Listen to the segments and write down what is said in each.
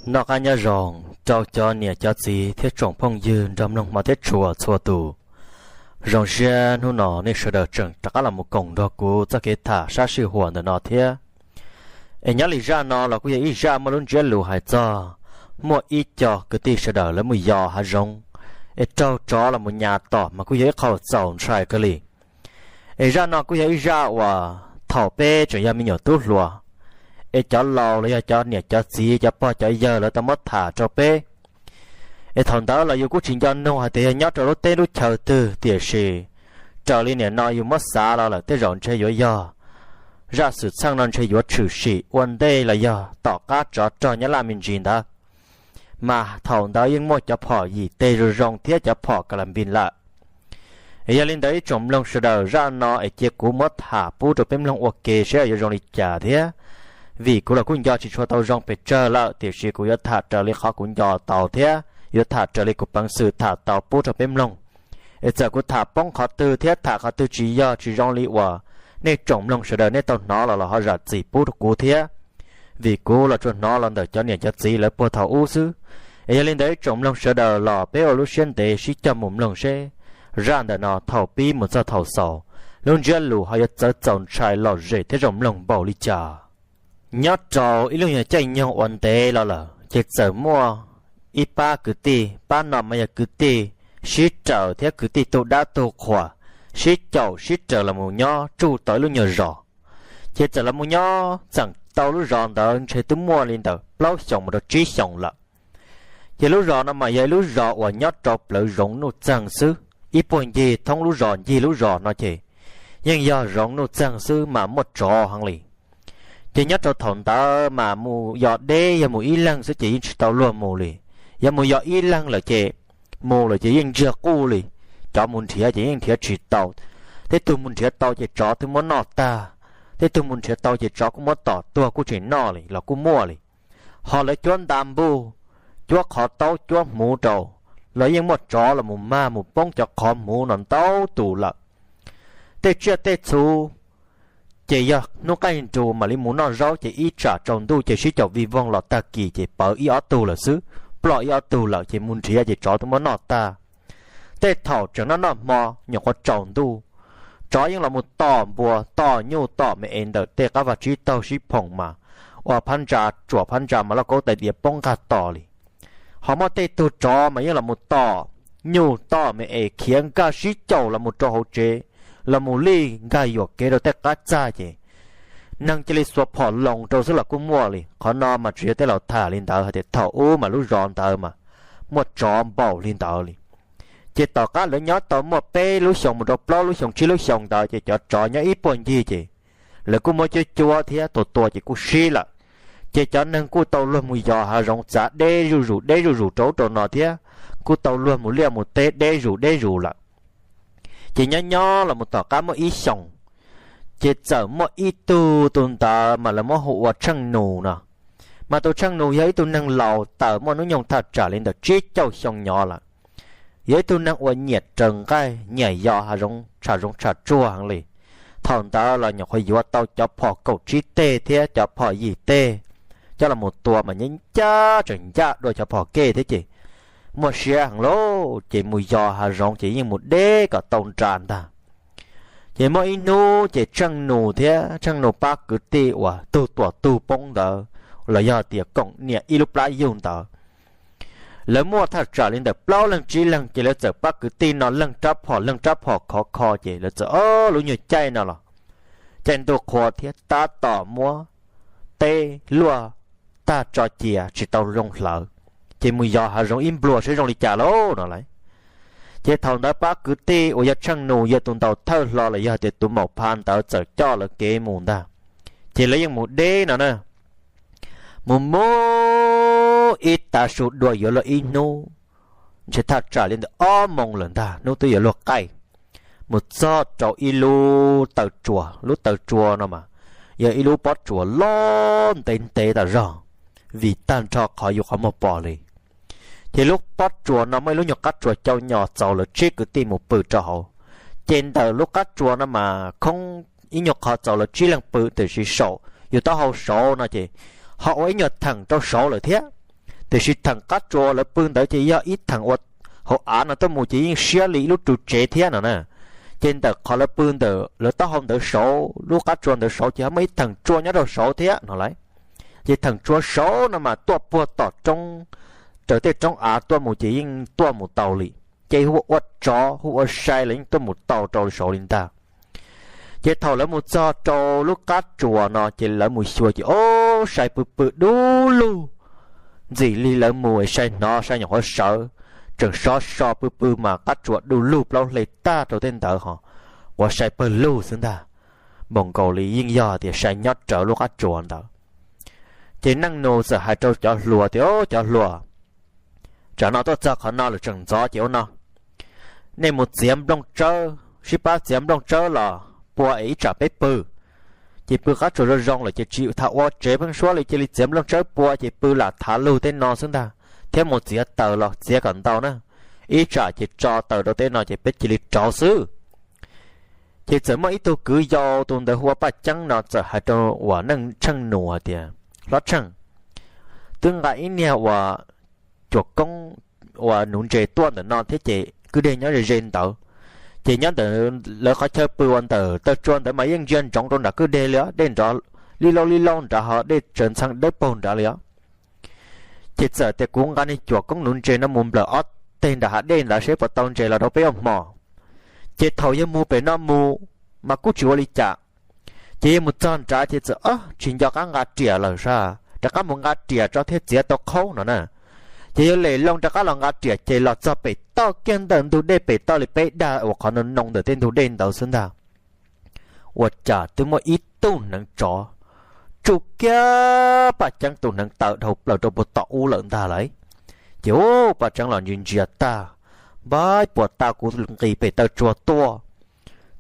Noj qab nyob zoo rau cov niam cov txiv thiab tsoom phooj ywg nrog mloog hmo thiab tshua txhua tus. Zoo siab hnub no nej sawv daws tseem rov qab los mus koom nrog kuv txoj kev tham sab sij huam ntawm no thiab. Es nyob li zaj no los kuj yog ib zaj muaj lub ntsiab lus hais txog muaj ib co kwv tij sawv daws lawv mus yos hav zoov, es raug tsov los mus nyas tom mas kuj yog ib qho txaus ntshai kawg li. Es zaj no kuj yog ib zaj uas thaum peb tseem yog me nyuam tub hluas, es cov laus los yog cov niam cov txiv cov pog cov yawg lawv tau muab tham rau peb. Es thaum ntawd los yus kuj tsis nco nug hais tias yog nyob rau lub teb lub chaw twg, tiam sis raws li nim no yus muab xav los lawm tej zaum ntshe yuav yog zaj xwm txheej no ntshe yuav tshwm sim ua ntej los yog tom qab tsov rog Nyab Laj me ntsis ntawd. Mas thaum ntawd yeej muaj cov phom yim teg zoo zoo thiab cov phom ka la npis lawm. Yog li ntawd ib tsoom mloog sawv daws, zaj no es cia kuv muab tham pub rau peb mloog ua ke seb yuav zoo li cas thiab. Vim kuv los kuj nco tsis tshua tau zoo pes tsawg lawm, tiam sis kuv yuav tham raws li qhov kuv nco tau thiab yuav tham raws li kuv peev xwm tham tau pub rau peb mloog. Es txawm kuv tham poob qhov twg thiab tham qhov twg tsis yog tsis zoo li uas nej tsoom mloog sawv daws nej tau hnov los los ho zam txim pub rau kuv thiab, vim kuv los tsuas hnov los ntawm cov niam cov txiv lawv puag thaum ub xwb. Es yog li ntawd ib tsoom mloog sawv daws los peb ua lub siab ntev sib cog mus mloog seb zaj ntawm no thaum pib mus txog thaum xaus, lub ntsiab lus ho yuav txawv txaus ntshai lom zem thiab zoo mloog npaum li cas. Nyob rau ib lub nyuag caij nyoog uas ntev los lawm ces txawm muaj ib pab kwv tij, pab no mas yog kwv tij sib raws thiab kwv tij tug dab tug qhuas, sib caum sib raws los mus nyob tsuj tau ib lub nyuag zos. Ces txawm los mus nyob txeem tau lub zos ntawd ntshe twb muaj li ntawm plaub xyoos mus rau tsib xyoos lawm. Ces lub zos no mas yog ib lub zos uas nyob rau plawv zoov nuj txeeg xwb, ib puag ncig thoob lub zos ncig lub zos no ces yeej yog zoov nuj txeeg xwb mas muaj tsov heev li. Ces nyob rau thaum ntawd mas mus yos deb yog mus ib leeg xwb ces yeej tsis tau luag mus li. Yog mus yos ib leeg lawm ces mus lawm ces yeej ntsiag quj li. Cov mus nrhiav ces yeej nrhiav tsis tau. Tej tug mus nrhiav tau ces tsov twb muab noj tag. Tej tug mus nrhiav tau ces tsov kuj muab tom tuag kuj tseem noj li los kuj muaj li. Ho lawv cuab nta npuj, cuab qhov taub cuab hmuv rau, los yeej muaj tsov los mus mag mus poob cov qhov hmuv no ntau tus lawm. Tej tsiaj tej txhu ces yog hnub qaij nrus mam li mus noj zaub ces ib tsam tsaus ntuj ces sib caum vij voog los tag kis ces pawv ib ob tug lawm xwb, ploj ib ob tug lawm ces mus nrhiav ces tsov twb muab noj tag. Tej thaum tseem noj noj hmo nyuam qhuav tsaus ntuj, tsov yeej los mus tom npua tom nyuj tom me es ntawm tej qab vaj tsib taug sib phoom mas ua phab ntsa tsuam phab ntsa mas lauj kaub tais diav poob nqag tos li. Ho muaj tej tug tsov mas yeej los mus tom nyuj tom me es khiav nkag sib caum los mus rau hauv tsev, los mus lij nkag yuam kev rau tej qab txag ces neeg cia li xuas phom loos rau xwb los kuj muaj li. Qhov no mas tsuas yog tej laus tham li ntawd hais tias thaum ub mas lub zos ntawd mas muaj tsov npaum li ntawd li. Ces tom qab lawv nyob tau muaj peb lub xyoos mus rau plaub lub xyoos tsib lub xyoos ntawd ces cov tsov nyob ib puag ncig ces lawv kuj muab cuab cuab thiab tua tua ces kuj sib lawm. Ces cov neeg kuj tau luag mus yos hav zoov txav deb zuj zus deb zuj zus rau ub rau no thiab kuj tau luag mus liaj mus teb deb zus deb zus lawm. Ces nyob nyob los mus tom qab muaj ib xyoos, ces txawm muaj ib tug, tus ntawd mas lawv muab hu ua Tsheej Nus no. Mas tus Tsheej Nus yog ib tug neeg laus tawm muaj hnub nyoog thaj tsam li ntawm tsib caug xyoo nyob lawm. Yog ib tug neeg uas nyiam raws nqaij nyiam yos hav zoov tsham zoov tsham tsuag heev li. Thaum ntawd los nyuam qhuav yuav tau cov phom kaum tsib teg thiab cov phom yim teg coj los mus tua mas ncaj ncaj tseem ncaj dua cov phom kej thiab ces muaj siab heev lauj. Ces mus yos hav zoov ces yeej mus deb kom tau nra ntag. Ces muaj ib hnub ces Tsheej Nus thiab Tsheej Nus pab kwv tij uas tug tuam tug poob ntawd, los yog tias koom niam ib lub plab yug ntawd, lawv muaj thaj tsam li ntawm plaub leeg tsib leeg ces lawv txawm pab kwv tij no leeg rab phom leeg rab phom khov kho ces lawv txawm, o, lub nyuag caij no los caij ntuj qhua thiab tab tom muab teb luaj tag tso cia tsis tau zoo hlawv, ces mus yos hav zoov ib nplua seb zoo li cas lauj no lauj. Ces thaum ntawd pab kwv tij uas yog Tsheej Nus yog tus ntaus thawj hlo los yog tias tus maum pha ntawd txawm coj lawv kev mus ntag. Ces lawv yeej mus deb no na, mus mus ib tav su dua yuav luag ib hnub, ntshe thaj tsam li ntawm ob moos lawm ntag hnub twb yuav luag qaij, mus txog rau ib lub taw tsua. Lub taw tsua no mas yog ib lub pob tsuas loj ntev ntev tas zog, vim tag nrho qhov yus qhov muag pom li. Ces lub pob tsuas no muaj ib lub nyuag qab tsuas cau nyo txaus lawv tsib kwv tij mus pw rau hauv. Ces ntawm lub qab tsuas no mas khoob ib nyuag qhov txaus lawv tsib leeg pw, tiam sis saum yus taub hau saud no ces ho ua ib nyuag theem rau saud lawm thiab. Tiam sis theem qab tsuas lawv pw ntawd ces yog ib theem ua hauv av no tuaj mus ces yeej siab li ib lub ru tsev thiab no na. Ces ntawm qhov lawv pw ntawm lawv taub hau ntawd saud, lub qab tsuas ntawd saud ces ho muaj ib theem tsua nyob rau saud thiab no lauj. Ces theem tsua saud no mas tuaj puag tom roob, raws tej roob av tuaj mus ces yeej tuaj mus tau li. Ces hu ua tsov hu ua sai los yeej tuaj mus tau rau saud li ntag. Ces thaum lawv mus txog rau lub qab tsuas no ces lawv mus xyuas ces ob sai pw pw du lug. Ntxim li lawv mus sai hnov sai nyuam qhuav sawv, tseem so so pw pw mas qab tsuas du lug plaub hle tag rau tej ntawd ho, quav sai pawg lug xwb ntag. Npaum nkaus li yeej yog tias sai nyob rawv lub qab tsuas ntawd. Ces Neej Nus txawm hais rau cov hluas tias, Cov hluas, tsam no tuaj txog qhov no lawm tseem ntxov ces ua no, nej mus txiav nplooj tsawb, sib pab txiav nplooj tsawb los pua es ib tsam peb pw. Ces pw qab tsuas zoo zoo lawm ces tsis tham ua tsev pheeb suab li, cia li txiav nplooj tsawb pua ces pw lam thav lug tej no xwb ntag, thiab mus txiav taws los txiav kom ntau na, ib tsam ces tso taws rau tej no ces peb cia li rauv xwb. Ces txawm muaj ib tug kwv yau, tus ntawd hu ua Paj Ceeb no txawm hais rau uas Neej Tsheej Nus hais tias, Hlob Tsheej, twb nqa ib niag uas cuam koob uas nuv ntses tuaj ntawm no thiab ces kwj deg nyob ze ze ntawd. Ces nyob ntawm lawv qhov chaw pw uas ntawm taw tsua ntawd mas yeej ntsia ntsoov rau nram kwj deg li os, dej nrov li laub li laub nrad ho dej tsaws ntxhee dawb paug nrad li os. Ces txawm tias kuv nqa niag cuam koob nuv ntses no mus nplawm ob teg nram hav dej ntawd seb puas tau ntses los rau peb ua hmo. Ces thaum yawg mus pem no mus mas kuj tsis ua li cas. Ces yawg mus txog nrad ces txawm, Ob, tsis nco qab nqa riam lawm sas, rov qab mus nqa riam tso thiaj txiav tau qhaub no na. Ces yawg lem loo rov qab los nqa riam ces los txog pem toj kiag ntawm ntug dej pem toj li peb dag uas qhov no noo ntawm tej ntug dej ntawd xwb ntag. Ua cas twb muaj ib tug hneev tsov tsuj kiag Paj Ceeb tus hneev taw dhau plaws rau puag tom ub lawm ntag lauj. Ces ub, Paj Ceeb los ntsia ntsia tag, Npaib, puas tas kuv nqis pem taw tsua tuaj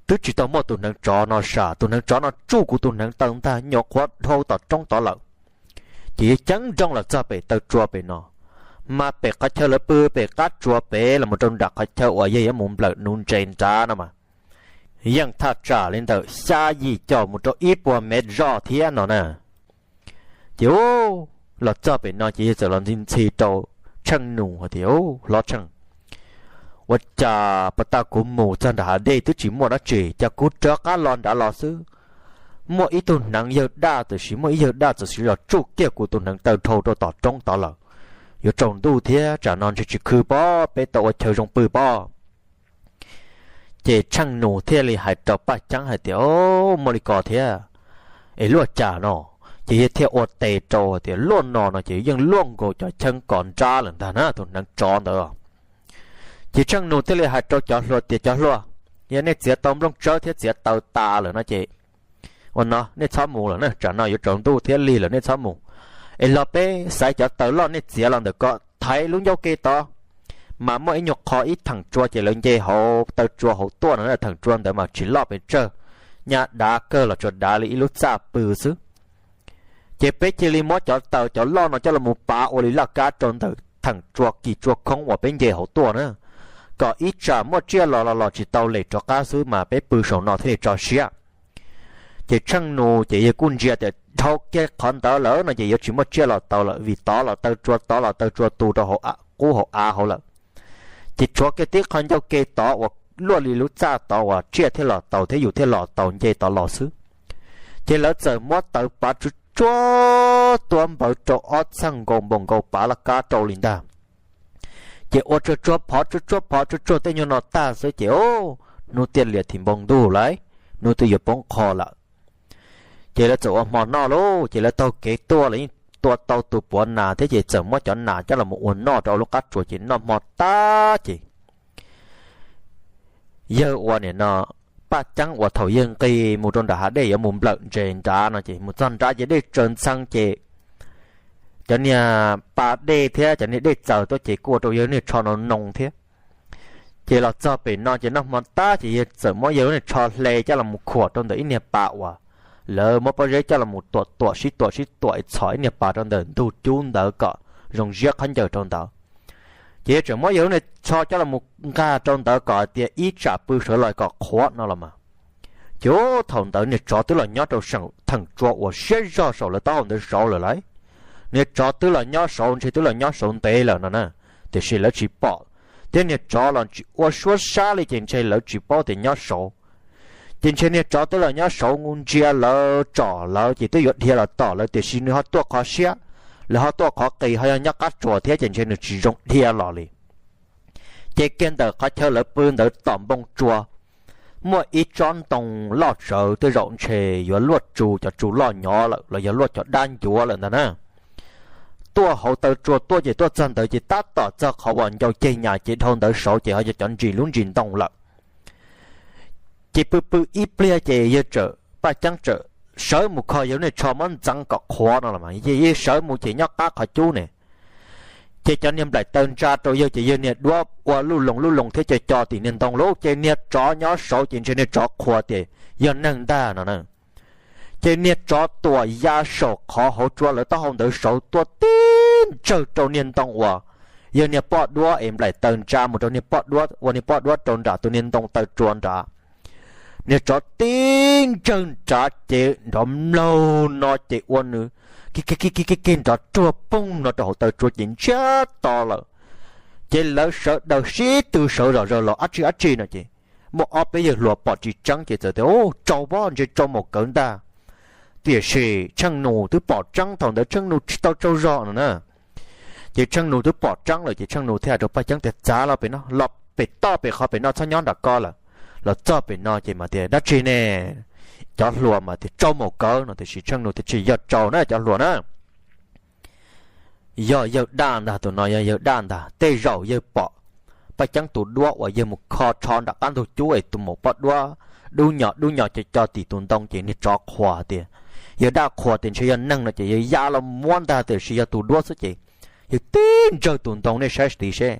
twb tsis tau muaj tus hneev tsov no sas, tus hneev tsov no tsuj kuv tus hneev taw ntag, nyuam qhuav dhau tom roob tod lawm. Ces yawg ceeb nrooj los txog pem taw tsua pem no, mas pem qhov chaw lawv pw pem qab tsua pem los mus rau nram qhov chaw uas yawg yuav mus nplawm nuv ntses nrad no mas yeej thaj tsam li ntawm xya yim caum mus rau ib puas mev zoj thiab no na. Ces ub, los txog pem no ces yawg txawm los ntxhi ntxhi rau Tsheej Nus hais tias, Hlob Tsheej, ua cas puas tas kuv mus txog nram hav dej twb tsis muaj dab tsi, cas kuv rov qab los nrad los xwb, muaj ib tug hneev yawg daj, tiam sis muaj ib yawg daj txawm sim los tsuj kiag kuv tus hneev taw dhau rau tom roob tod lawm. Yuav tsaus ntuj thiab, tsam no ntshe tsis khw pob, peb tau ua chaw zoo pw pob. Ces Tsheej Nus thiaj li hais rau Paj Ceeb hais tias, Muaj li ko thiab, es luaj cas no? Ces yawg thiaj ua tes rau tias, Luaj no no ces yeej luaj nkaus cov cheeb kos nrab lawm ntag na, tus hneev tsov ntawd. Ces Tsheej Nus thiaj li hais rau cov hluas tias, Cov hluas, yog nej txiav tau nplooj tsawb thiab txiav taws tas lawm no ces ua no nej txhob mus lawm na, tsam no yuav tsaus ntuj thiab lig lawm, nej txhob mus. Es los peb xaiv cov taws loj nej txiav los ntawm ko thaiv lub ncauj ke tod, mas muaj ib nyuag qho ib theem tsua ces lawv nce hauv taw tsua hauv tuaj no, theem tsua ntawd mas tsis loj pes tsawg, nyaj dav kawg los tsuas dav li ib lub txaj pw xwb. Ces peb cia li muab cov taws cov loj no coj los mus pav ua li laj kab rau ntawm theem tsua kis tsua khoob uas peb nce hauv tuaj na, kom ib tsam muaj tsiaj los los los tsis tau lem rov qab xwb mas peb pw saum no thiaj li tso siab. Ces Tsheej Nus ces yawg kuj ntsia tias dhau kiag qhov ntawd lawm no ces yuav tsis muaj tsiaj los tau lawm, vim tod los taw tsua tod los taw tsua tu rau hauv qub hauv av hauv lawm. Ces tshuav kiag tib qho ncauj ke tod uas luaj li lub txaj tod uas tsiaj thiaj los tau thiab yus thiaj los tau nce tod los xwb. Ces lawv txawm muab taws pav tsuag tsuag tuab npawv rau ob txheej nkaus npaum nkaus pav laj kab rau li ntag. Ces ua tsuag tsuag phov tsuag tsuag phov tsuag tsuag tej nyuag no tag xwb ces hnub tiaj lias thim npoo ntuj lawm, hnub twb yuav poob qho lawm. Ces lawv txawm ua hmo noj lauj, ces lawv taug kev tuaj los yeej tua tau tus puav nas thiab ces txawm muab cov nas coj los ua noj rau lub qab tsuas ces noj hmo tag ces yawg ua nim no Paj Ceeb uas thaum yawg nqis mus rau nram hav dej yuav mus nplawm ntses nrad no ces mus txog nrad ces dej tsaws ntxhee ces cov niag pa dej thiab cov niag dej txaws tuaj ces kuj ua rau yawg niag tsho no noo thiab. Ces los txog pem no ces noj hmo tag ces yawg txawm muab yawg lub niag tsho hle coj los mus khuam rau ntawm ib niag pas uas lawv muab pob zeb coj los tuam tuam sib tuam sib tuam txhom ib niag pas rau ntawm ntug cub ntawd kom zoo ziab khaub ncaws rau ntawd. Ces yawg tseem muab yawg lub niag tsho coj los nqag rau ntawd kom hais tias ib tsam pw sawv los kom qhuav no los mas. Ces thaum ntawd niag tsov twb los nyob rau saum theem tsua uas siab zog saum lawv taub hau ntawd saud lawm lauj. niag tsov twb los nyob saud, ntshe twb los nyob saud ntev lawm no na, tiam sis lawv tsis pom, thiab niag tsov los tsis ua suab sab li ces ntshe lawv tsis paub tias nyob saud. Ces ntshe niag tsov twb los nyob saud ntsia lawv tsom lawv ces twb yuav dhia los tom lawv tiam sis nws ho tuaj qhov siab, lawv ho tuaj qhov qis ho yog nyob qab tsuas thiab ces ntshe nws tsis zoo dhia los li. Ces kiag ntawm qhov chaw lawv pw ntawd tom npoo tsua, muaj ib tsob ntoo loj tsawv tej zaum ntshe yuav luaj tsu cov tsu loj nyob lawm los yog luaj cov dab ncuav lawm ntag na. Tuaj hauv taw tsua tuaj ces tuaj txog ntawd ces tab tom txog qhov uas ncau ceg nyas ces dhau ntawd saud ces ho yog cov ntsis lub ntsis ntoo lawm. Ces pw pw ib pliag ces yawg txawm, Paj Ceeb txawm sawv mus kho yawg lub niag tsho muab ntxeev kom qhuav no los mas yawg sawv mus ces nyob qab qhov cub ne. Ces cov niag nplaim taw ntsa rau yawg ces yawg niag duab ua luj loos luj loos thiab co co tim niag ntoo lauj, ces niag tsov nyob saud ces ntshe niag tsov qhuas tias yog neeg ntag no na. Ces niag tsov tuam ya saum qhov hauv tsua lawv taub hau ntawd saud tuaj tib ntsawg rau niag ntoo uas yawg niag poj duab es nplaim taw ntsa mus rau niag poj duab, ua niag poj duab rau nram tus niag ntoo taw tsua nrad. Niag tsov tib ntsawg nrad ces nrov mlaug no ces ua nws ki ki ki ki ki nrov ruag poog no rau hauv taw tsua ces ntsiag to lawm. Ces lawv sawv daws sib tw sawv zom zaws los dab tsi dab tsi no ces muaj ob peb yawg hluas pom tsis tseeb ces txawm tias, Ub, tsau pob ntshe tsau maum kawv ntag. Tiam sis Tsheej Nus twb pom tseeb, thaum ntawd Tsheej Nus tsis tau tsaug zog no na. Ces Tsheej Nus twb pom tseeb lawm ces Tsheej Nus thiaj hais rau Paj Ceeb tias, Txav los pem no, los pem toj pem qhov pem no txhob nyob nram ko lawm. Los txog pem no ces mas tias, Dab tsi ne? Cov hluas mas tias, Tsau maum kawv no, tiam sis Tsheej Nus tias, Tsis yog tsau na cov hluas na, yog yawg daj ntag, tus no yog yawg daj ntag. Tej zaum yawg pom Paj Ceeb tus duab uas yawg mus kho tsho nram qab ntug cub es tus maum poj duab dub nyos dub nyos co co tim tus ntoo ces niag tsov qhuas tias, yawg daj qhuas tias ntshe yog neeg no ces yawg ya los muab ntag, tiam sis yog tus duab xwb ces yawg tib ntsawg tus ntoo, nej saib tid seb,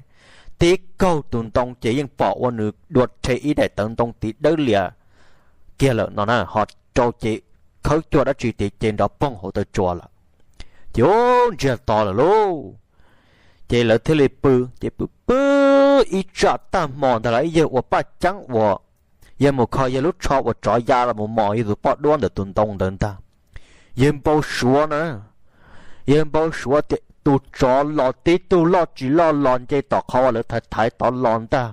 tib kaug tus ntoo ces yeej pom ua nws dua rhe ib daim tawv ntoo tid dawb lias kiag lawm no na, ho rau ces khawb cuag dab tsi tias ces nrov poog hauv taw tsua lawm. Ces ub, ntsiag to lawm lauj. Ces lawv thiaj li pw, ces pw pw ib tsam tag hmo ntag los ib yawg ua Paj Ceeb uas yawg mus kho yawg lub tsho uas tsov ya los mus mos yawg tus poj duab ntawm tus ntoo ntawd ntag. Yawg npau suav na, yawg npau suav tias tus tsov los tib tug loj tsis loj los nce tom qhov uas lawv thaiv thaiv tod los ntag.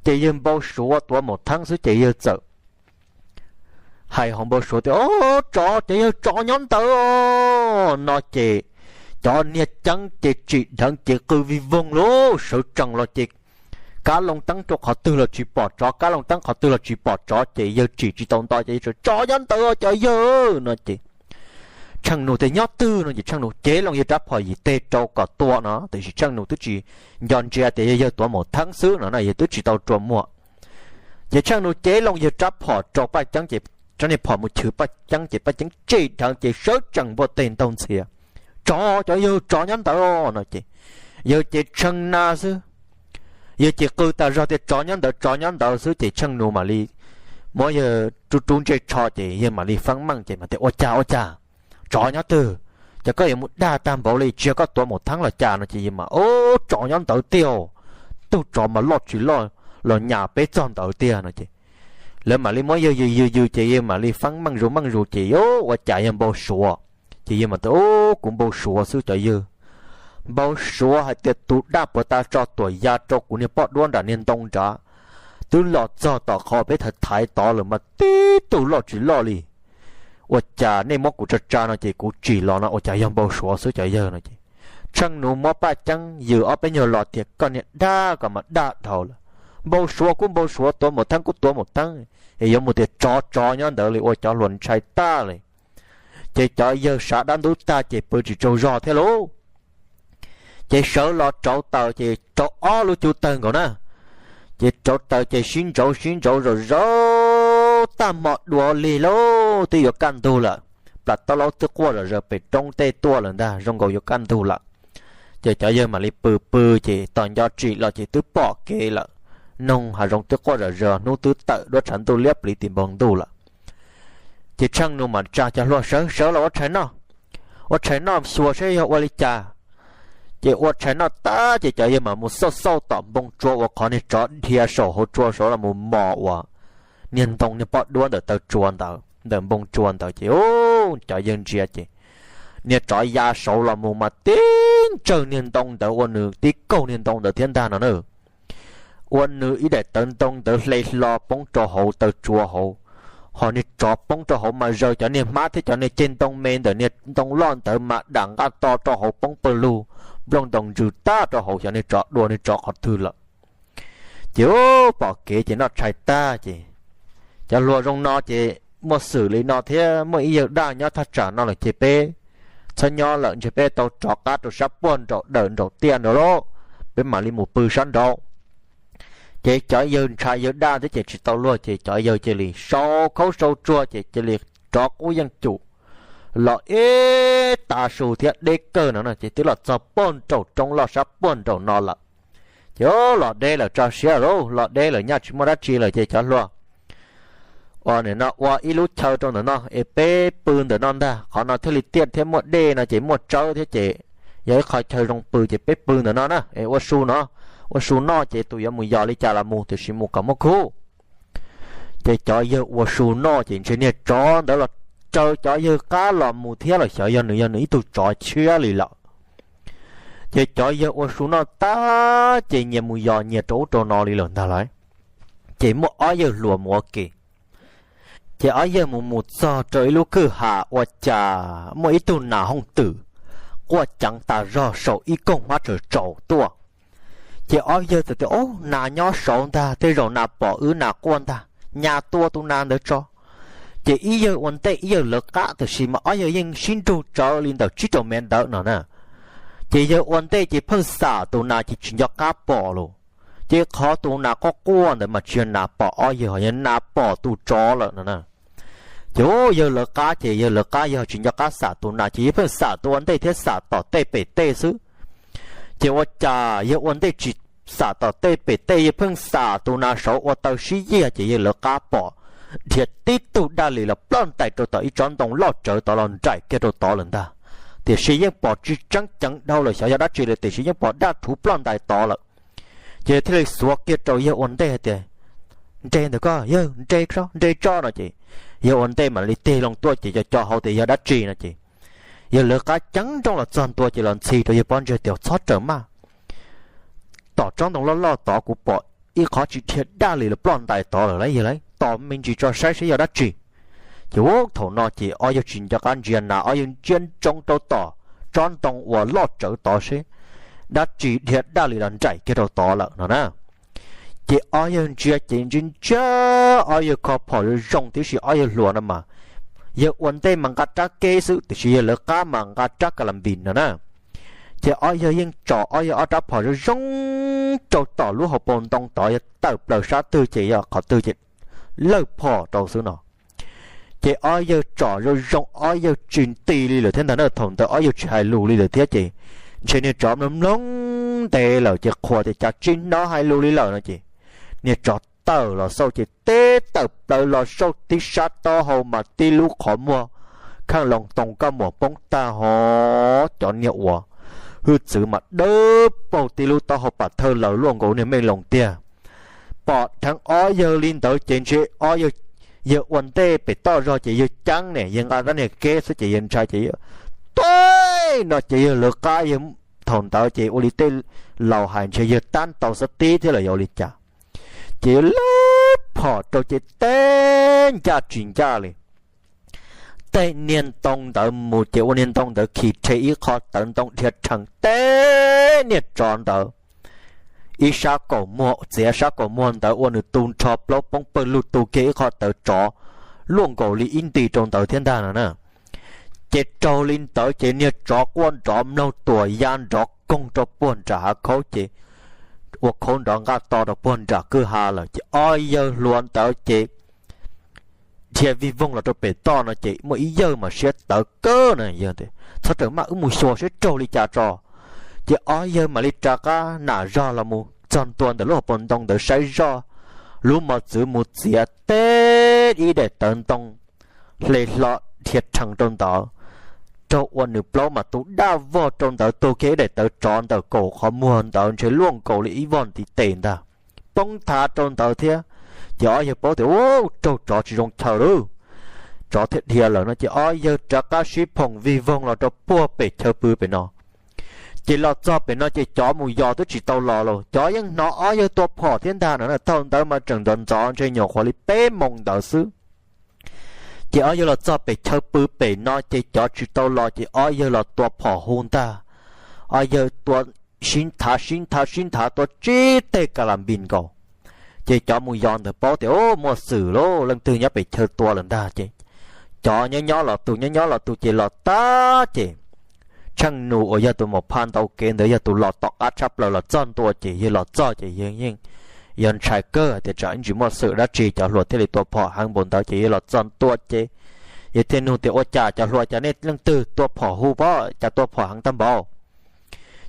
Ces yawg npau suav tuav maum theeb xwb ces yawg txawm hais hauv npau suav tias, Ob, tsov, cov yawg, tsov nyob ntawd no ces cov niag ceeb ces tsim dheev ces qw vij voog lauj, sawv tsees los ces kab loo teeb rau qhov twg los tsis pom tsov, kab loo teeb qhov twg los tsis pom tsov ces yawg tsim tsis tau nto ces yawg, Tsov nyob ntawd cov yawg no ces Tsheej Nus tias, Nyob twg no ces Tsheej Nus cev loo yawg rab phom yim teg rau kom tua no, tiam sis Tsheej Nus twb tsis nco ntsia tias yog yawg tuav maum theeb xwb no na, yawg twb tsis tau rua muag. Ces Tsheej Nus cev loo yawg rab phom rau Paj Ceeb ces rab niag phom mus chwv Paj Ceeb ces Paj Ceeb tsim dheev ces sawv tsees npuaj teg ntaug ntxhias, Tsov, cov yawg, tsov nyob ntawd no ces yawg ces tshee na xwb. Yawg ces qw tas zog tias, Tsov nyob ntawd, tsov nyob ntawd xwb ces Tsheej Nus mam li muab yawg rub rub ntsej tsho ces yawg mam li feeb meej ces mam tias, Ua cas, ua cas? Tsov nyob twg? Ces koj yuav mus dag tag npaum li, tsis yog koj tuav maum theeb los cas no ces yawg mas, Ob, tsov nyob ntawd tiag, tug tsov mas loj tsis loj los nyas peb txog ntawd tiag no ces lawv mam li muab yawg yws yws yws ces yawg mam li feeb meej zus meej zus ces, Ub, ua cas yawg npau suav? Ces yawg mas tias, Ub, kuv npau suav xwb cov yawg. Npau suav hais tias tus daj puas tas tso tuam ya rau kuv niag poj duab nram niag ntoo nrad, twb los txog tom qhov peb thaiv thaiv tod lawm mas tib tug loj tsis loj li. Ua cas nej muab kuv tsa tsa no ces kuv tsim los no ua cas yog npau suav xwb cov yawg no ces Tsheej Nus muab Paj Ceeb yws ob peb nyuag los tias, Koj niag daj, koj mas daj dhau lawm. Npau suav kuj npau suav, tuav maum theeb kuj tuav maum theeb, es yuav mus tias tsov tsov nyob ntawd li ua cov hluas ntshai tag li. Ces cov yawg sav dab ntub tag ces pw tsis tsaug zog thiab lauj. Ces sawv los rauv taws ces rauv ob lub cub tawg nkaus na. Ces rauv taws ces sib ntsauv sib ntsauv zom zaws tag hmo dua lig lauj, twb yuav kaj ntug lawm. Plas taub laub twb quaj zom zaws pem roob tej tuaj lawm ntag, zoo nkaus yuav kaj ntug lawm. Ces cov yawg mam li pw pw ces tos nco tsim los ces twb pom kev lawm. Noog hav zoov twb quaj zom zaws, hnub twb tawm duab tshav ntuj liab pliv tim npoo ntuj lawm. Ces Tsheej Nus mam tsa cov hluas sawv sawv los ua tshais noj, ua tshais noj xyuas saib yog ua li cas. Ces ua tshais noj tag ces cov yawg mam mus xauj xauj tom npoo tsua uas qhov niag tsov dhia saum hauv tsua saud los mus mos uas niag ntoo niag poj duab ntawm taw tsua ntawd, ntawm npoo tsua ntawd ces cov yawg ntsia ces niag tsov ya saud los mus mas tib ntsawg niag ntoo ntawd ua nws tib kaug niag ntoo ntawd thiab ntag no na. Ua nws ib daim tawv ntoo ntawd hle hlo poob rau hauv taw tsua hauv, ho niag tsov poob rau hauv mas zaws cov niag hmab thiab cov niag ceg ntoo me ntawm niag ntoo loj ntawd mas dam nqaj to rau hauv poob pawg lug, nplooj ntoos ntsws tag rau hauv, xyov niag tsov dua niag tsov qhov twg lawm. Ces pom kev ces noj tshais tag ces cov hluas zoo no ces muaj xwm li no thiab muaj ib yawg daj nyob thaj tsam no lawm ces peb txhob nyob lawm, ntshe peb tau rov qab rau sab puag nraum dawm nraum tiaj nraud lauj, peb mam li mus pw sab nraud. Ces cov yawg ntshai yawg daj thiab ces tsis tau luag ces cov yawg cia li sau khaub sau tsuag ces cia li rov qub yeej cum los ib tav su thiab deb kawg no ces twb los txog puag nraum roob loj sab puag nraum no lawm. Ces los deb lawm tso siab lauj, los deb lawm nyaj tsis muaj dab tsi lawm ces cov hluas, ua nim no ua ib lub chaw rau ntawm no es peb pw ntawm no ntag, qhov no thiaj li tiaj thiab muaj dej no ces muaj tsawb thiab ces yog ib qho chaw zoo pw ces peb pw ntawm no na es ua su no, ua su noj ces tus yuav mus yos li cas los mus, tiam sis mus kom muaj khub. Ces cov yawg ua su noj ces ntshe niag tsov ntawd los raws cov yawg qab los mus thiab los xyov yog nws yog nws ib tug tsov tshiab li lawm. Ces cov yawg ua su noj tag ces nyias mus yos nyias rau ub rau no li lawm ntag lauj. Ces muaj ob yawg hluas mus ua ke, ces ob yawg mus mus txog rau ib lub kwj ha ua cas muaj ib tug nas hooj twm quaj ceev tas zog saum ib koog hmab tsaws tsaus tuaj. Ces ob yawg txawm tias, Ub, nas nyob saud ntag, tej zaum nas pom wb nas quaj ntag, nyas tua tus nas ntawd tso. Ces ib yawg ua ntej ib yawg lawv qab, tiam sis mas ob yawg yeej sib nrug tsawv li ntawm tsib rau mev ntawd no na. Ces yawg ua ntej ces pheej xam tus nas ces tsis nco qab pom los. Ces qhov tus nas quaj quaj ntawd mas tsis yog nas pom ob yawg, yog nas pom tus tsov lawm no na. Ces yawg lawv qab ces yawg lawv qab yawg tsis nco qab xam tus nas ces yawg pheej xam tus ua ntej thiab xam tom tej pem tej xwb. Ces ua cas yawg ua ntej tsis xam tom tej pem tej, yawg pheej xam tus nas saud ua taw sib yiag ces yawg lawv qab pom dhia tib tug daj li los ploj ntais rau tom ib tsob ntoo loj tsawv tod los nraim kiag rau tod lawm ntag. Tiam sis yeej pom tsis tseeb ceev dhau lawm xyov yog dab tsi lawm, tiam sis yeej pom daj rhuv ploj ntais tod lawm. Ces thiaj li xuav kiag rau yawg ua ntej hais tias, Nres ntawm koj yawg, nres tso, nres tso no ces yawg ua ntej mam li tig loo tuaj ces co co hauv tias yog dab tsi no ces yawg lawv qab ceev nrooj los txog ntua ces los ntxhi rau yawg pob ntseg tias, Txhob rawm maj, tom tsob ntoo loj loj tod kuv pom ib qhov tsis dhia daj li los ploj ntais tod lawm lauj yawg lauj, tos me ntsis tso saib seb yog dab tsi. Ces ub thaum no ces ob yawg tsis nco qab ntsia nas, ob yawg ntsia ntsoov rau tom tsob ntoo uas loj tsawv tod seb dab tsi dhia daj li los nraim kiag rau tod lawm no na. Ces ob yawg ntsia ces ntsia ntsia, ob yawg kho phom zoo zoo tib si, ob yawg hluas no mas yawg ua ntej mas nqa rab keb xwb tiam sis yawg lawv qab mas nqa rab ka la npis no na. Ces ob yawg yeej tsom ob yawg ob rab phom zoo zoo rau tom lub hauv paus ntoo tod, yog tawm plaws sab twg ces yog qhov twg ces lawj phom rau xwb no. Ces ob yawg tsom zoo zoo ob yawg tsis nti li lawm thiab ntag na, thaum ntawd ob yawg tsis hais lus li lawm thiab ces ntshe niag tsov mloog mloog ntev lawm ces qhuas tias cas tsis hnov hais lus li lawm no ces niag tsov tawm los xauj ces teb tawm plaws los xauj tib sab taub hau mas tib lub qhov muag kheej loo toos kab muam poob tag hov, cov niag uas hwj txwv mas dawb paug tib lub taub hau pam thawj laws luaj nkaus niag meej loo tiag. Pom dheev ob yawg li ntawd ces ntshe ob yawg, yawg ua ntej pem toj zog ces yawg ceeb ne, yawg nqa rab niag keb xwb ces yawg ntshai ces yawg tuj no ces yawg lawv qab yawg, thaum ntawd ces ua li tej laus hais ntshe yawg tab tau xab tib thiab los yog ua li cas. Ces yawg lawv phom rau ces teb ncaj tsis ncaj li tej niag ntoo ntawd mus ces ua niag ntoo ntawd khi rhe ib qho tawv ntoo dhia rhees teb niag tsov ntawd ib sab kaum muag, txiav sab kaum muag ntawd ua nws tu nrho plaub poob pawg lug tu kiag ib qho tawv tsov luaj nkaus li ib nti rau ntawd thiab ntag no na. Ces raug li ntawd ces niag tsov quaj nrov mloog tuam ya nrov koog rau puag nram hav khaub ces ua khaub nrov nqaj to rau puag nram kwj ha lawm ces ob yawg hluas ntawd ces dhia vij voog los rau pem toj no ces muaj ib yawg mas siab tawv kawg na, yawg tias, Txhob rawm maj, wb mus xyuas seb raug li cas tso. Ces ob yawg mam li rov qab nam zog los mus txog ntua ntawm lub hauv paus ntoo ntawd saib zoj, lub mos txwv mus txiav teb ib daim tawv ntoo hle hlo dhia rhees rau ntawd, raug ua nws plaub mas tu daj vog rau ntawd, tug kiag ib daim tawv tsov ntawm kaum qhov muag ntawd ntshe luaj nkaus li ib vog ntiv tes ntag, poob thav rau ntawd thiab. Ces ob yawg paub tias, Ub, raug tsov tsis zoo chaw lauj. tsov thiaj dhia lawm no ces ob yawg rov qab sib phoom vij voog los rau puag pem chaw pw pem no. Ces los txog pem no ces cov mus yos twb tsis tau los los cov yeej hnov ob yawg tua phom thiab ntag no na. Thaum ntawd mas tseem ntxov ntxov ntshe nyuam qhuav li peb moos ntawd xwb. Ces ob yawg los txog pem chaw pw pem no ces cov tsis tau los ces ob yawg los tua phom hu ntag. Ob yawg tua sib nthav sib nthav sib nthav tua tsib teg ka las npis nkaus. Ces cov mus yos ntawd paub tias, u, muaj xwm lauj, leej twg nyob pem chaw tua lawm ntag. Ces cov nyob nyob los tus nyob nyob los tus ces los tag ces Tsheej Nus uas yog tus mus phaj ntau kev ntawd yog tus los tom qab tshaj plaws los txog ntua ces yawg los txog ces yawg yeej yog ntshai kawg hais tias tsam ib ntsis muaj xwm dab tsi cov hluas thiaj li tua phom heev npaum ntawd ces yawg los txog ntua ces yawg thiaj nug tias, ua cas cov hluas, cas nej leej twg tua phom hu pob, cas tua phom heev tag npaum?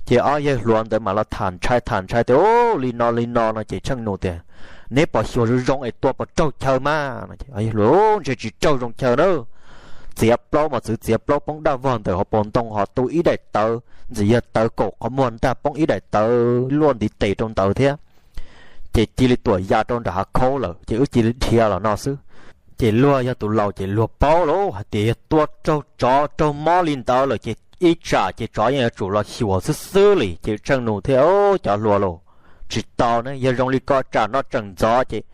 Ces ob yawg hluas ntawd mam los tham ntshai tham ntshai tias, u, li no li no no ces Tsheej Nus tias, neb pom xyuas zoo zoo es tua puas raug chaw mas no. Ob yawg hluas, u, ntshe tsis raug zoo chaw na. Txiav plaub mas txwv txiav plaub poob daj vog ntawm hauv paus ntoo ho tu ib daim tawv ntxim yog tawv kaum qhov muag ntag poob ib daim tawv luaj ntiv tes rau ntawd thiab. Ces cia li tuam ya rau nram hav khaub lawm ces wb cia li dhia los no xwb. Ces luag yog tus laus ces luag paub lauj hais tias yog tua raug tsov raug mob li ntawd lawm ces ib tsam ces tsov yeej yuav tsum los xyuas xwb xwb li. Ces Tsheej Nus thiaj, u, cov hluas lauj, tsis tau ne, yog zoo li ko tsam no tseem ntxov ces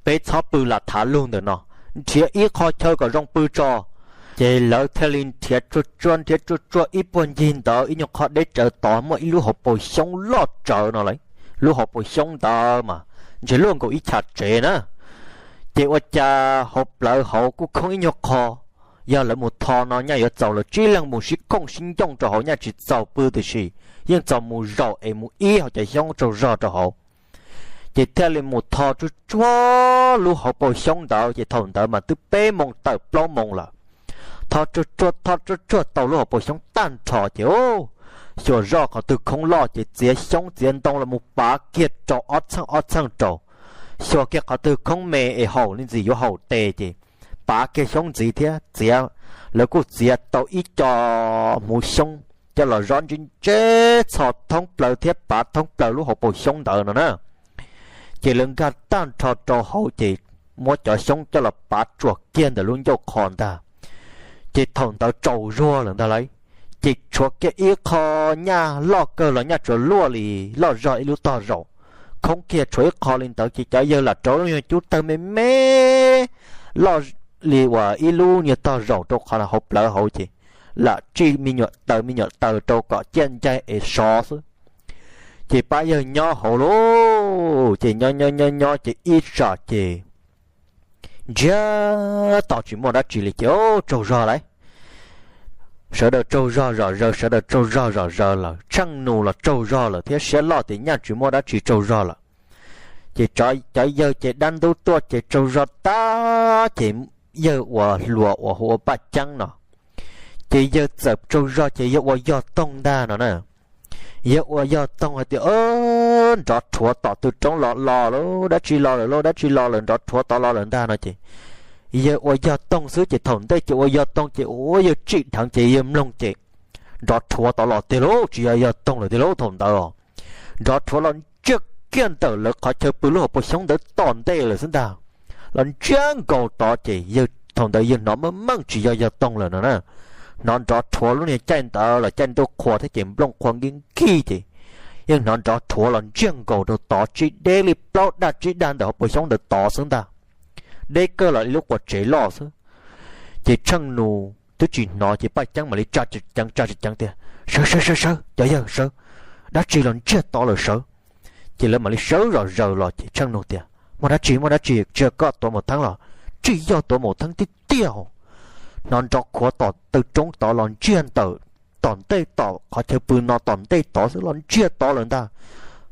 peb txhob pw lam thav lug ntawm no, nrhiav ib qho chaw kom zoo pw tso. Ces lawv thiaj li nrhiav tsuag tsuag nrhiav tsuag tsuag ib puag ncig ntawd ib nyuag qho deb tsawv tod muaj ib lub hauv paus xyoob loj tsawv no lawm. Lub hauv paus xyoob ntawd mas ntshe luaj nkaus ib chav tsev na. Ces ua cas hauv plawv hauv kuj khoob ib nyuag qho. Yog lawv mus tho no nyaj yuav txaus lawv tsib leeg mus sib kooj sib ncooj rau hauv nyaj tsis txaus pw tiam sis yeej txaus mus zaum es mus ib hauv cov xyoob tsaug zog rau hauv. Ces thiaj li mus tho tsuag tsuag lub hauv paus xyoob ntawd ces thaum ntawd mas twb peb moos tawm plaub moos lawm. Tho tsuag tsuag tho tsuag tsuag tau lub hauv paus xyoob tag nrho ces, u, xyuas zoj qhov twg khoob loj ces txiav xyoob txiav ntoo los mus pav kiag rau ob txheej ob txheej rau. Xyuas kiag qhov twg khoob me es haum li ntxim yuav haum tes ces pav kiag xyoob ntxiv thiab txiav. Lawv kuj txiav tau ib co hmuv xyoob coj los zov ntse ntse txhos thoob plaws thiab pav thoob plaws lub hauv paus xyoob ntawd no na. Ces lawv nkag tag nrho rau hauv ces muab cov xyoob coj los pav tsuam kiag ntawm lub ncauj qho ntag. Ces thaum ntawd tsaus zuag lawm ntag lauj. Ces tshuav kiag ib qho nyaj loj kawg los nyaj tsuas luaj li loj zog ib lub tog zaum, khoob kiag tshuav ib qho li ntawd ces cov yawg lam rauv lub nyuag cub tawg me me loj li uas ib lub nyuag tog zaum rau qhov hauv plawv hauv ces lam tsij me nyuam taws me nyuam taws rau kom ciaj ncaig es sov xwb. Ces pab yawg nyob hauv lauj, ces nyob nyob nyob nyob ces ib tsam ces ntsiag to tsis muaj dab tsi li ces tsaug zog lawm. Sawv daws tsaug zog zom zaws, sawv daws tsaug zog zom zaws lawm, Tsheej Nus los tsaug zog lawm thiab siab loj tias nyaj tsis muaj dab tsi tsaug zog lawm. Ces cov yawg ces dab ntub tuaj ces tsaug zog tag ces yawg uas hluas uas hu ua Paj Ceeb no ces yawg txawm tsaug zog ces yawg ua yog toog ntag no na. Yawg ua yog toog hais tias, nrov rhuav tom tw roob los los lauj, dab tsi los lawm lauj, dab tsi los lawm, nrov rhuav tod los lawm ntag no ces yawg ua yog toog xwb ces thaum ntej ces ua yog toog ces ua yawg tsim dheev ces yawg mloog ces nrov rhuav tod los tiag lauj, tsis yog yog toog lawm tiag lauj. Thaum ntawd nrov rhuav los ntsiag kiag ntawm lawv qhov chaw pw lub hauv paus xyoob ntawd tom ntej lawm xwb ntag. Los ntsiag nkaus tod ces yawg thaum ntawd yawg hnov meej meej tsis yog yog toog lawm no na. Hnov nrov rhuav lub niag caij ntawd los caij ntuj qhua thiab ces nplooj qhuav nkig nkig ces yeej hnov nrov rhuav los ntsiag nkaus rau tod tsib deb li plaub daj tsib daj ntawm hauv paus xyoob ntawd tod xwb ntag. Deb kawg los ib lub quas tsev loj xwb. Ces Tsheej Nus twb tsis hnov ces Paj Ceeb mam li tsa tsis ceev tsa tsis ceev tias, sawv sawv sawv sawv, cov yawg sawv, dab tsi los ntsiag tod lawm sawv. Ces lawv mam li sawv zom zaws los ces Tsheej Nus tias, muaj dab tsi, muaj dab tsi, tsis yog koj tuav maum theeb los? Tsis yog tuav maum theeb tiag tiag. Hnov nrov rhuav tom tw roob tod los ntsiag ntawm tom ntej tom qhov chaw pw no tom ntej tod xwb los ntsiag tod lawm ntag.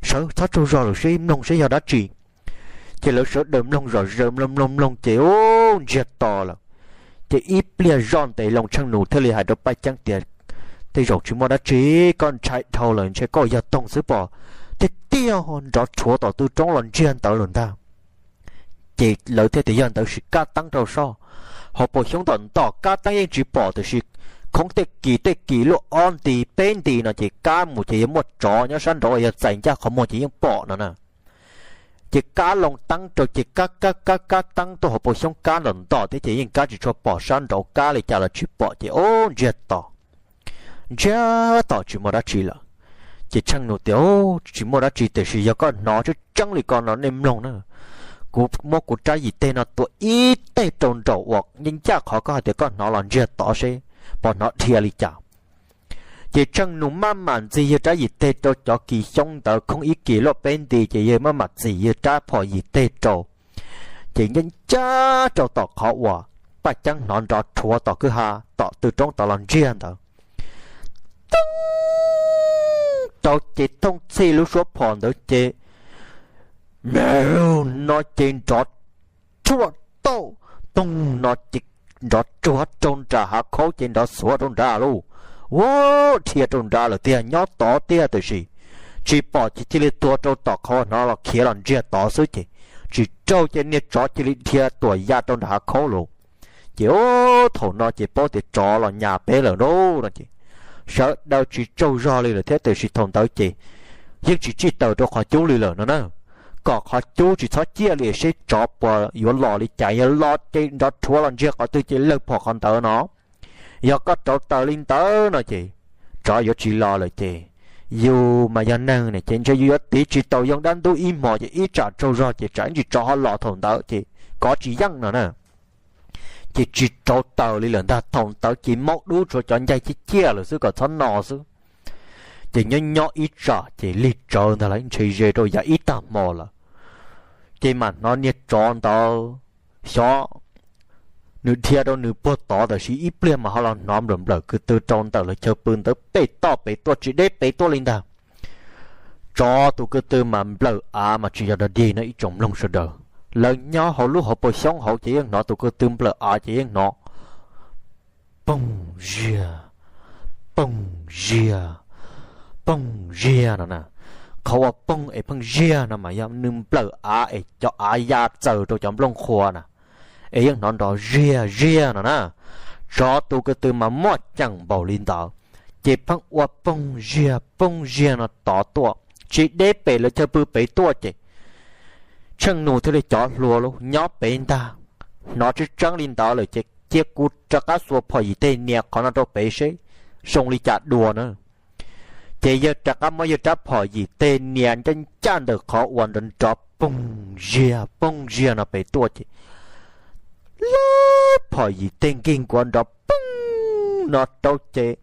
Sawv txhob tsaug zog lawm seb mloog seb yog dab tsi. Ces lawv sawv daws mloog zom zaws mloog mloog mloog ces u, ntsiag to lawm. Ces ib pliag zoj ntev loo Tsheej Nus thiaj li hais rau Paj Ceeb tias, tej zaum tsis muaj dab tsi, koj ntshai dhau lawm, ntshe koj yog toog xwb pom. Tiag tiag nrov rhuav tom tw roob los ntsiag ntawd lawm ntag. Ces lawv thiaj tias yog ntawd sim kab teeb rau soj. Hauv paus xyoob tom ntom kab teeb yeej tsis pom tiam sis khoob tej kis tej kis luaj ob nti peb nti no ces kab mus ces yog muaj tsov nyob sab nraud uas yog txais ncaj qhov muag ces yeej pom no na. Ces kab loo teeb rau ces kab kab kab kab teeb tuaj hauv paus xyoob kab ntom ntom thiab ces yeej kab tsis tshua pom sab nraud kab li cas los tsis pom ces ub ntsiag to, ntsiag to tsis muaj dab tsi lawm. Ces Tsheej Nus tias, Tsis muaj dab tsi tiam sis yog koj hnov tseeb tseeb li ko no nej mloog na, kuv muab kuv rab yim teg no tua ib teg rau nraum uas yeej ncaj qhov koj hais tias koj hnov los ntsiag to seb puas hnov dhia li cas. Ces Tsheej Nus maj mam ntxig yawg rab yim teg rau cov kis xyoob ntawd khoob ib kis luaj peb nti ces yawg maj mam txim yawg rab phom yim teg rau, ces ncaj ncaj rau tom qhov uas Paj Ceeb hnov nrov rhuav tom kwj ha tom tw roob tod los ntsiag ntawd. Toog, rau ces thooj txhij lub suab phom ntawd ces mlaug no ces nrov rhuav tauj, toog no ces nrov rhuav rau nram hav khaub ces nrov xuav rau nrad lauj. Ua, dhia rau nrad lawm tiag, nyob tod tiag tiam sis tsis pom ces cia li tuag rau tom qhov hnov los khiav los ntsiag tod xwb ces tsis raug ces niag tsov cia li dhia tuam ya rau nram hav khaub lawm. Ces ub thaum no ces paub tias tsov los nyas peb lawm lauj no ces sawv daws tsis tsaug zog li lawm thiab tiam sis thaum ntawd ces yeej tsis tsij taws rau qhov cub li lawm no na, kom qhov cub tsis txhob ciaj li seb tsov puas yuav los li cas, yog los ces nrov rhuav los ntsiag qhov twg ces lawg phom qhov ntawd no. Yog koj rauv taws li ntawd no ces tsov yuav tsis los lawm ces yus mas yog neeg ne ces ntshe yus yuav tiv tsis tau yoo dab ntub ib hmos ces ib tsam tsaug zog ces tsam ib ntsis tsov ho los thaum ntawd ces kov tsis yeej no na. Ces tsis rauv taws li lawm ntag, thaum ntawd ces maub dub tshuav cov ncaig ciaj ciaj lawm xwb kom txhob no xwb. Ces nyob nyob ib tsam ces lig tsawv ntag lauj, ntshe ze rau yav ib tag hmo lawm. Ces mam hnov niag tsov ntawd xyov nws dhia rau nws puag tod tab sis ib pliag mas ho los hnov nplawm nplawm ko tw rau ntawm lawv chaw pw ntawd pem toj pem tuaj tsis deb pem tuaj li ntag. Tsov tus ko tw mas nplawm av mas tsis yog dog dig no ib tsoom mloog sawv daws. Lawv nyob hauv lub hauv paus xyoob hauv ces yeej hnov tus ko tw nplawm av ces yeej hnov poog ziag, poog ziag, poog ziag no na. Qhov uas poog es pheej ziag no mas yog nws nplawm av es cov av ya txaws rau cov nplooj qhuav na, es yeej hnov nrov ziag ziag no na. Tsov tus ko tw mas muaj ceem npaum li ntawd, ces pheej ua poog ziag poog ziag no tod tuaj tsis deb pem lawv chaw pw pem tuaj ces Tsheej Nus thiab li cov hluas lauj nyob pem ntag, hnov tseeb tseeb li ntawd lawm ces cia kuv rov qab xuas phom yim teg nias qhov no rau pem seb zoo li cas dua na. Ces yawg rov qab muab yawg rab phom yim teg nias ncaj ncaj ntawm qhov uas nrov nrov poog ziag poog ziag no pem tuaj ces lawv phom yim teg nkig nkuav nrov poog no rau ces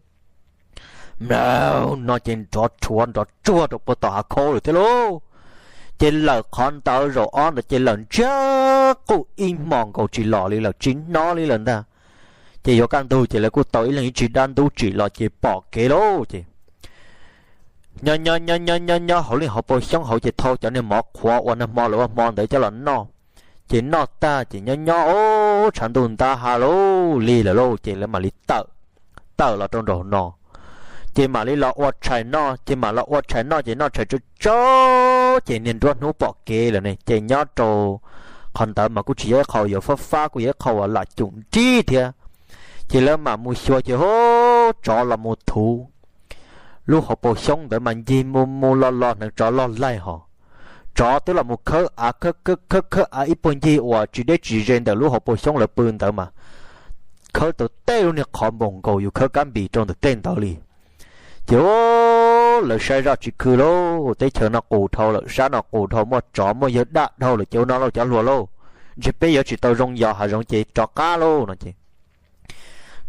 mlaug no ces nrov rhuav nrov tsuag rau puag tom hav khaub lawm thiab lauj. Ces lawm qhov ntawd zaum ob ntawd ces lawm ntsiag qub ib hmos nkaus tsis los li lawm tsis hnov li lawm ntag. Ces yuav kaj ntug ces lawv kuj tau ib leeg ib tsig dab ntub tsim los ces pom kev lauj ces nyob nyob nyob nyob nyob nyob hauv lub hauv paus xyoob hauv ces thau cov niag mov qhuav uas nag hmo lawv ua hmo ntawd coj los noj. Ces noj tag ces nyob nyob ub tshav ntuj ntab ha lauj lig lawm lauj ces lawv mam li tawm, tawm los rau nraum no. Ces mam li los ua tshais noj ces mam los ua tshais noj ces noj tshais tsau tsau ces niag nruab hnub pom kev lawm ne ces nyob rau qhov ntawd mas kuj tsis yog ib qho yuav fab fab, kuj yog ib qho uas lam cum nrib thiab. Ces lawv mam mus xyuas ces hu, tsov los mus thuv lub hauv paus xyoob ntawd mas ncig mus mus los los hneev tsov loj laig hos. Tsov twb los mus khawb av khawb khawb khawb av ib puag ncig uas tsis deb tsis ze ntawm lub hauv paus xyoob lawv pw ntawd mas khawb tau tej lub niag qhov npaum nkaus yus khawb kab npis rau ntawm tej ntawd li. Ces lawv saib zoj tsis khw lauj, teb chaws no qus dhau lawm, sab no qus dhau, muaj tsov muaj yawg daj dhau lawm ces ua no lauj cov hluas lauj, ntshe peb yuav tsis tau zoo yos hav zoov ces rov qab lauj no ces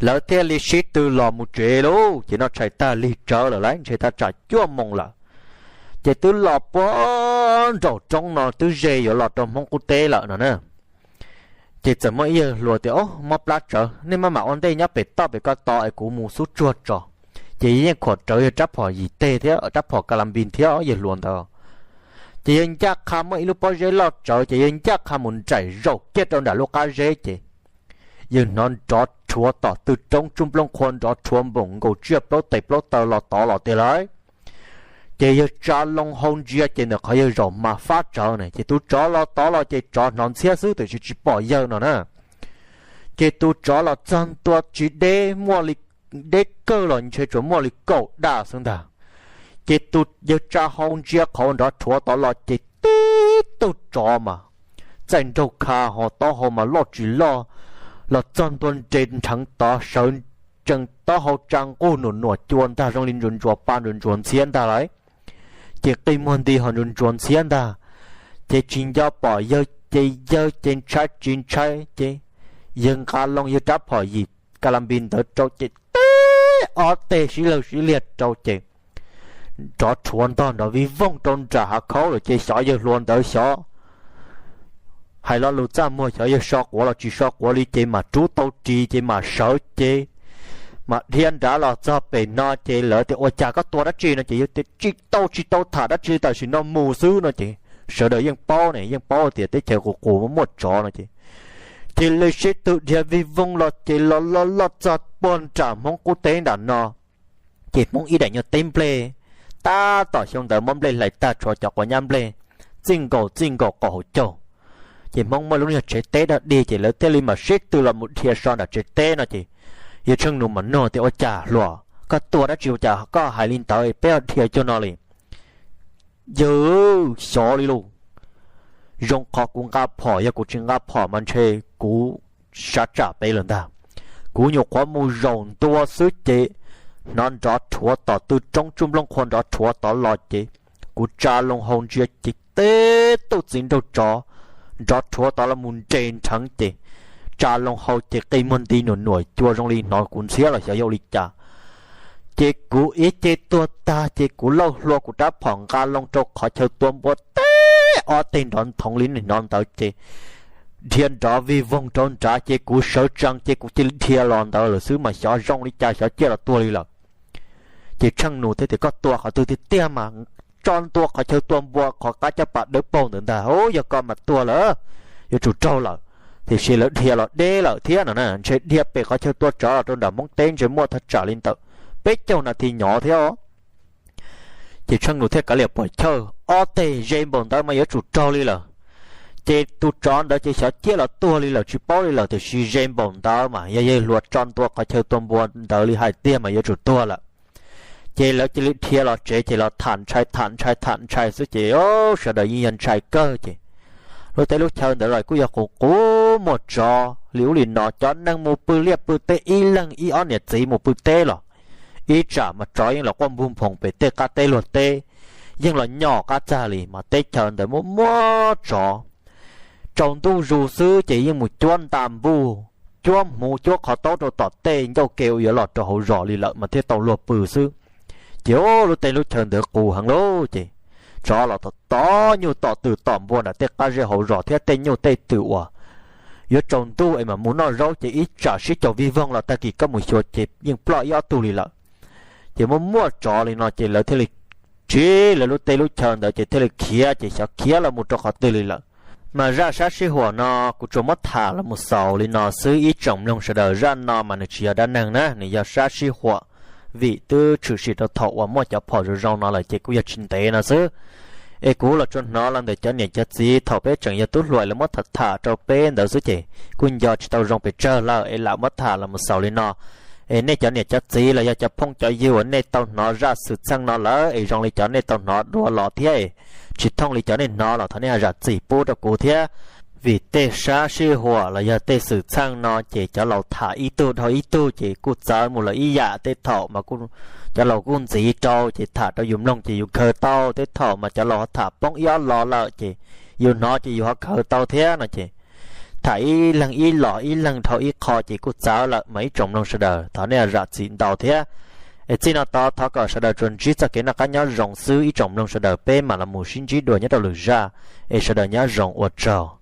lawv thiaj li sib tw los mus tsev lauj. Ces noj tshais tag lig tsawv lawm lauj, ntshe thaj tsam cuaj moos lawm. Ces twb los puag nraum roob no twb ze yuav los rau Hmoob qub teb lawm no na. Ces txawm muaj ib yawg hluas tias, Ob, mob plab tsawv, nej maj mam ua ntej nyob pem toj pem ko tos es kuv mus xub tsuag tso. Ces yawg yeej khuam rawv yawg rab phom yim teg thiab rab phom ka la npis thiab yawg hluas ntawd. Ces yawg ncaj qha muaj ib lub pob zeb loj tsawv ces yawg ncaj qha mus nraim zaum kiag rau nram lub qab zeb ces yawg hnov nrov rhuav tom tw roob tsuj nplooj qhuav nrov rhuav npaum nkaus tsiaj plaub tes plaub taw los tod los tiag lauj. Ces yawg tsa loo hau ntsia ces ntawm qhov yawg zaum mas fab tsawv na, ces tus tsov los tod los ces tsov hnov ntxhiab xwb tiam sis tsis pom yawg no na. Ces tus tsov los txog ntua tsis deb, muaj li deb kawg los ntshe tsuas muaj li kaum daj xwb ntag. Ces tus yawg tsa hau ntsia qhov nrov rhuav tod los ces tib tug tsov mas txaij nraug kha ho taub hau mas loj tsis loj, los txog ntua nres nrheev tod sawv tsees taub hau tsa nquj nuam nuam cua ntag zoo li ntsuas ntsuas pa ntsuas ntsuas ntxhiab ntag lauj. Ces qi muag nti ho ntsuas ntsuas ntxhiab ntag. Ces tsis nco pom yawg ces yawg ces ntshai tsis ntshai ces yawg nqa loo yawg rab phom yim ka la npis ntawd rau ces teb ob teg sib lawg sib liag rau ces nrov rhuav ntog nrov vij voog rau nram hav khaub lawm ces xyov yawg hluas ntawd xyov hais lo lus txaj muag xyov yawg so quav los tsis so quav li ces mam rub tau ris ces mam sawv ces mam dhia nrad los txog pem no ces lawv tias ua cas koj tua dab tsi no ces yawg tias tsis tau tsis tau tham dab tsi li tam sim no mus xwb no ces sawv daws yeej paub ne yeej paub tias teb chaws qus qus muaj muaj tsov no ces cia li sib tw dhia vij voog los ces los loj loj txog puag nram Hmoob qub teb nram no. Ces Hmoob ib daim nyuag teb nplej, tab tom xyoo ntawd muab nplej hlais tag tshuav cov quav nyab nplej, txij nkaus txij nkaus qaum hauv caug. Ces Hmoob muaj lub nyuag tsev teb dog dig ces lawv thiaj li mam sib tw los mus dhia so nram tsev teb no ces yawg Tsheej Nus mam nug tias ua cas hluas koj tua dab tsi ua cas koj hais li ntawd peb ho dhia cuag no li. Yawg, xyov li lauj, zoo qhov kuv nqa phom yog kuv tsis nqa phom mas ntshe kuv sab tsam peb lawm ntag. Kuv nyuam qhuav mus zaum ntua xwb ces hnov nrov rhuav tom tw roob tsuj nplooj qhuav nrov rhuav tod los ces kuv tsa loo hau ntsia ces teb tug txiv nraug tsov nrov rhuav tod los mus nres nrheev ces tsa loo hau ces qi muag nti nuam nuam cua zoo li hnov kuv ntxhiab los xyov yog ua li cas. Ces kuv ib ce tuag tag ces kuv lauj hlua kuv rab phom nqa loo rau qhov chaw tua npua teb ob teg nrov nthoov li hnov ntawd ces dhia nrov vij voog rau nrad ces kuv sawv tsees ces kuv cia li dhia los ntawd lawm xwb mas xyov zoo li cas xyov ciaj los tuag li lawm. Ces Tsheej Nus thiaj tias koj tua qhov twg tiag tiag mas tso ntua qhov chaw tua npua qhov qab caj pas dawb paug ntawd ntag, yog koj mas tuag lawm, yuav tsum raug lawm. Tiam sis lawv dhia los deb lawm thiab no na, ntshe dhia pem qhov chaw tua tsov los rau nram Hmoob teb ntshe muaj thaj tsam li ntawm peb caug nas this nyov thiab os. Ces Tsheej Nus thiaj kav liam pom chawj ob teg ze npaum ntawd mas yuav tsum raug li lawm. Ces tus tsov ntawd ces xyov ciaj los tuag li lawm tsis paub li lawm tiam sis ze npaum ntawd mas yog yawg hluas tso ntua qhov chaw tua npua ntawd li hais tiag mas yuav tsum tuag lawm. Ces lawv cia li dhia los tsev ces los tham ntshai tham ntshai tham ntshai xwb ces sawv daws yeej yog ntshai kawg ces lub teb lub chaw ntawd los kuj yog qus qus muaj tsov li ub li no, cov neeg mus pw liaj pw teb ib leeg ib ob niam txiv mus pw teb los ib tsam mas tsov yeej los quaj npug nphoov pem tej qab teb luag teb, yeej los nyom qab txag li mas teb chaws ntawd muaj muaj tsov. Tsaus ntuj zus xwb ces yeej mus cuab nta npuj, cuab hmuv cuab qhov taub rau tom tej ncauj ke uas yuav los rau hauv zos li lawm mas thiaj tau luag pw xwb. Ces lub teb lub chaw ntawd qus heev lauj ces tsov los tom tom nyuj tom twm tom npua nram tej qab zej hauv zos thiab tej nyuj tej twm uas yuav tsaus ntuj es mam mus noj zaub ces ib tsam sib caug vij voog los tag kis koj mus xyuas ces yeej ploj ib ob tug li lawm. Ces muaj muaj tsov li no ces lawv thiaj li tsiv lawv lub teb lub chaw ntawd ces thiaj li khiav ces xyov khiav los mus rau qhov twg li lawm. Mas zaj sab sij huam no kuv tsuas muab tham los mus xaus li no xwb ib tsoom mloog sawv daws, zaj no mas nws tsis yog dab neeg na, nws yog sab sij huam vim twb tshwm sim rau thaum uas muaj cov phom zoo zoo no lawm ces kuj yog tsis ntev no xwb. Es kuv los tsuas hnov los ntawm cov niam cov txiv thaum peb tseem yog tub hluas lawv muab tham tham rau peb ntawd xwb ces kuj nco tsis tau zoo pes tsawg lawm es lam muab tham los mus xaus li no. Es nej cov niam cov txiv los yog cov phooj cov ywg uas nej tau hnov zaj xwm txheej no lawm es zoo li cov nej tau hnov dua los thiab es tsis thooj li cov nej hnov los thov nej ho zam txim pub rau kuv thiab. Vim tej sab sij huam los yog tej xwm txheej no ces cov laus tham ib tug dhau ib tug ces kuj txawv mus lawm ib yam, tej thaum mas cov laus kuj ntxiv rau ces tham rau yus mloog ces yus khaws tau, tej thaum mas cov laus ho tham poob ib ob lo lawm ces yus hnov ces yus ho khaws tau thiab no ces tham ib leeg ib los ib leeg dhau ib qho ces kuj txawv lawm mas ib tsoom mloog sawv daws thov nej zam txim ntau thiab. Es txij no tod thov kom sawv daws tsuas ntsib txoj kev noj qab nyob zoo xwb ib tsoom mloog sawv daws, peb mam los mus sib ntsib dua nyob rau lwm zaj, es sawv daws nyob zoo ua tsaug.